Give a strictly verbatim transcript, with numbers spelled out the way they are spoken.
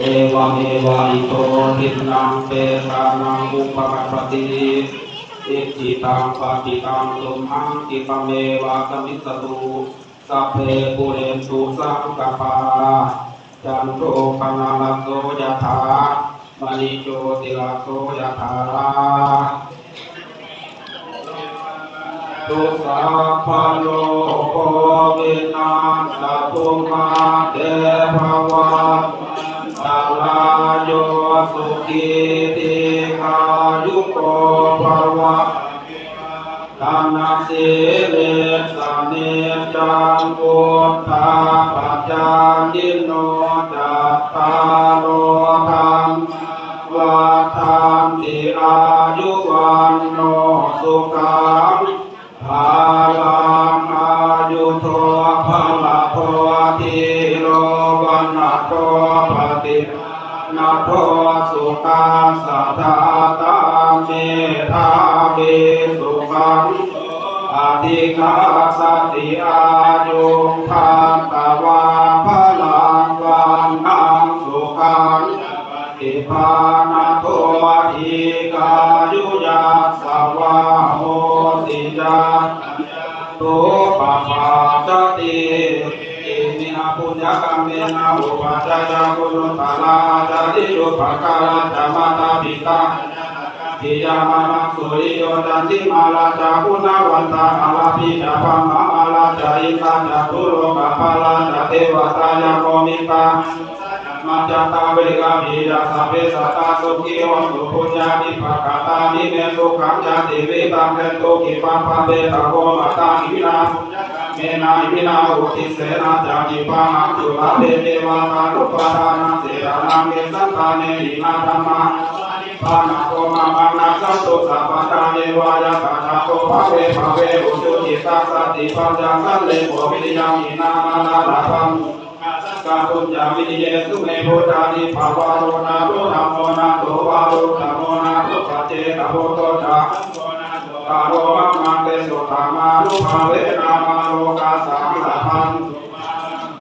Evameva ito dinnaṃ petānaṃ upakappati. Icchitaṃ patthitaṃ tumhaṃ khippameva samijjhatu. Sabbe pūrentu saṅkappā, cando paṇṇaraso yathā, maṇi jotiraso yathā. Tu sabbarogo vinassatu, mā te bhavatvantarāyo, sukhī dīghāyuko bhava. Dānasīlissa niccaṃ vuḍḍhāpacāyino, cattāro dhammā vaḍḍhanti: āyu vaṇṇo sukhaṃ balaṃ. Āyudo balado dhīro, vaṇṇado paṭibhāṇado, sukhassa dātā medhāvī, sukhaṃ so adhigacchati. Āyuṃ datvā balaṃ vaṇṇaṃ, sukhañca paṭibhāṇado, dīghāyu yasavā hoti, yattha yatthūpapajjati. Iminā puññakammena upajjhāyā guṇuttarā, ācariyūpakārā ca mātā pitā ca ñātakā, piyā mamaṃ suriyo candimā rājā, guṇavantā narāpi ca, brahmamārā ca indā ca, lokapālā ca devatā, yamo mittā ca manussā ca, majjhattā verikāpi ca, sabbe sattā sukhī hontu, puññāni pakatāni me, sukhañca tividhaṃ dentu, khippaṃ pāpetha vomataṃ. Iminā puññakammena, iminā uddisena ca, khippāhaṃ sulabhe ceva, taṇhupādānachedanaṃ, ye santāne hīnā dhammā, nibbānato mamaṃ, nassantu sabbadā yeva, yattha jāto bhave bhave, ujucittaṃ satipaññā, sallekho viriyamhinā, mārā labhantu nokāsaṃ, kātuñca viriyesu me. Buddhādhipavaro nātho, dhammo nātho varuttamo, nātho paccekabuddho ca, saṅgho nāthottaro mamaṃ, tesottamānubhāvena, mārokāsa